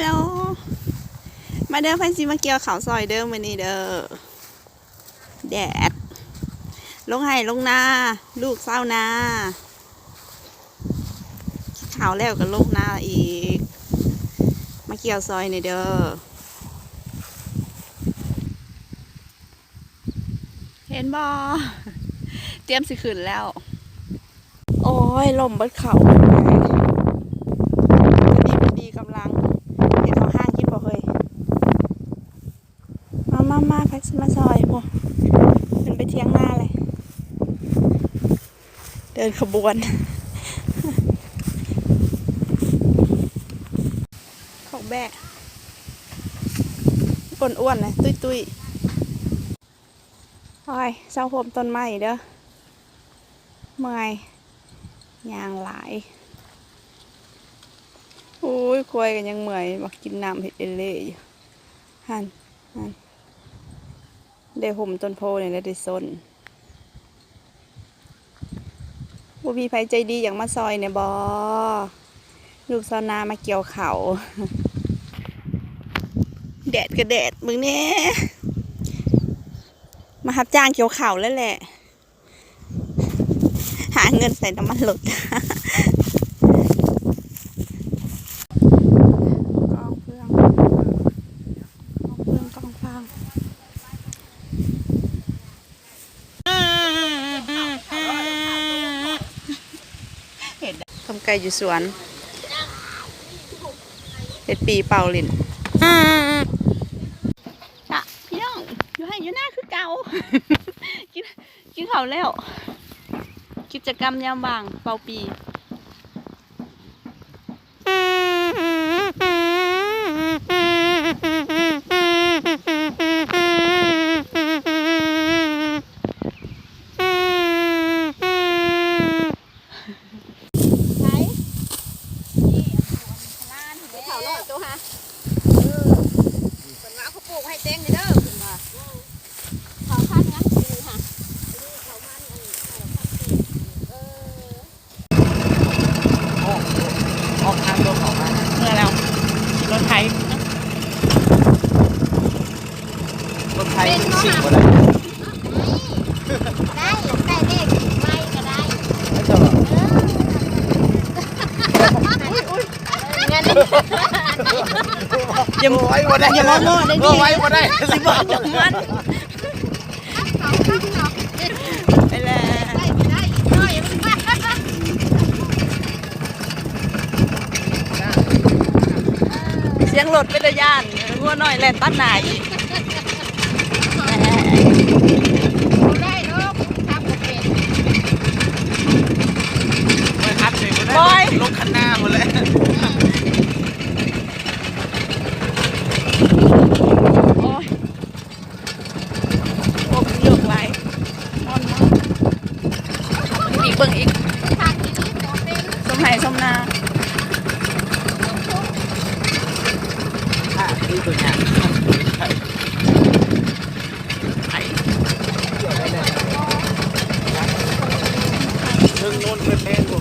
ໂລ ມາເດີ ໃຜຊິມາກ່ຽວເຂົ້າຊ່ອຍເດີ ມື້ນີ້ເດີ. ແດດ ລົງໄຮ່ລົງນາ ລູກຊາວນາ ເຂົ້າແລ້ວກໍລົງນາອີກ ມາກ່ຽວຊ່ອຍແດ່ເດີ. ເຫັນບໍ່? ຕຽມຊິຂຶ້ນແລ້ວ. ໂອ້ຍ ລົ້ມເບິດເຂົ້າ. ພໍດີ ພໍດີກຳລັງເຮັດເຂົ້າຫ້າງກິນບໍ່ເຮີ້ຍ? ມາ ມາ ມາ ໃຜຊິມາຊ່ອຍ? ໂອ້ ເພິ່ນໄປຖຽງນາແລ້ວ. ເດີນຂະບວນ ຂອງແບະ ອ້ວນໆ ນະ ຕຸ້ຍໆ. ໂອ້ຍ ເຊົາໂຮມຕົ້ນໄມ້ເດີ ເມື່ອຍ ຍ່າງຫຼາຍ. ໂອ້ຍ ຄວາຍກໍຍັງເມື່ອຍ ມາກິນນ້ຳເຮັດເອເລ່ຢູ່ ຫັ້ນ ຫັ້ນ ໄດ້ຮົ່ມຕົ້ນໂພນີ້ແຫຼະ ໄດ້ຊົນ. ບໍ່ມີໃຜໃຈດີຢາກມາຊ່ອຍແດ່ບໍ? ລູກຊາວນາມາກ່ຽວເຂົ້າ. ແດດກໍແດດ ເບິ່ງແດ່ ມາຮັບຈ້າງກ່ຽວເຂົ້າແລ້ວແຫຼະ ຫາເງິນໃສ່ນ້ຳມັນລົດ. ກອງເຟືອງ ກອງເຟືອງ ກອງຟາງ. ເຫັນ ທຳໄກ່ຢູ່ສວນ ເຮັດປີເປົ່າຫຼິ້ນ. ກະ ພີ່ນ້ອງ ຢູ່ໄຮ່ຢູ່ນາຄືເກົ່າ. ກິນ ກິນເຂົ້າແລ້ວ ກິດຈະກຳຍາມວ່າງເປົ່າປີ. ໃສ ນີ້ ອັນນີ້ ອັນນີ້ ຫຼານເຂົານ້ອຍໂຕຫາ ເອີ ເພິ່ນວ່າເຂົາປູກໃຫ້ເຕັງເດີ ເພິ່ນວ່າ ເຂົາພັນຫຍັງ ເພິ່ນຫາ ເຂົາມັນ ອັນນີ້ ເຂົາພັນເຕັງ ເອີ. ອອກ ອອກທາງຕົວເຂົາມາ ເມື່ອແລ້ວ ຂີ່ລົດໄຖ ລົດໄຖ ເປັນບໍ່ ຊິງບໍ່ໄດ້ ໄດ້ ໄດ້ເດ້ ໄປກໍໄດ້ ໄດ້ຕະຫຼອດ ເອີ ອຸ້ຍ ອຸ້ຍ ເອີ ແມ່ນ ຢ່າ ບໍ່ໄຫວບໍ່ໄດ້ ຢ່າມາເໝາະໄດ້ ບໍ່ໄຫວບໍ່ໄດ້ ຊິບອກມັນ. ໄປແລ້ວ ໄດ້ ໄດ້ ໄດ້ ສຽງລົດເປັນຕາຢ້ານ ງົວນ້ອຍແລ່ນຕັດໜ້າອີກ ບໍ່ໄດ້ດອກ ຂັບບໍ່ເປັນ ບໍ່ໄດ້ຂັບເປັນ ບໍ່ໄດ້ ບໍ່ ລົງຄັນໜ້າພຸ້ນແຫຼະ ໂອ້ຍ. ໂອ້ ເລືອກຫຼາຍ ມ່ອນໆ ອີກ ເບິ່ງອີກ ຊົມໄຮ່ຊົມນາ ອ່າ ນີ້ຕົວຢ່າງ ໄຖ ເທິງໂນ້ນເພິ່ນແມ່ນບໍ່?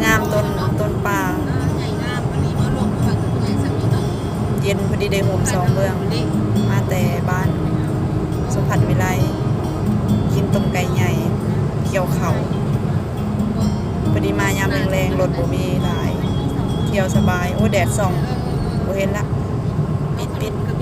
ງາມ ຕົ້ນ ຕົ້ນປາ ເຢັນ ພໍດີໄດ້ຮົ່ມສອງເບື້ອງ ມາແຕ່ບ້ານສົມພັນວິໄລ ກິນຕົ້ມໄກ່ໃຫຍ່ ກ່ຽວເຂົ້າ ພໍດີມາຍາມແລງໆ ລົດບໍ່ມີຫຼາຍ ທ່ຽວສະບາຍ ໂອ້ ແດດສ່ອງ ບໍ່ເຫັນລະ ປິດໆ.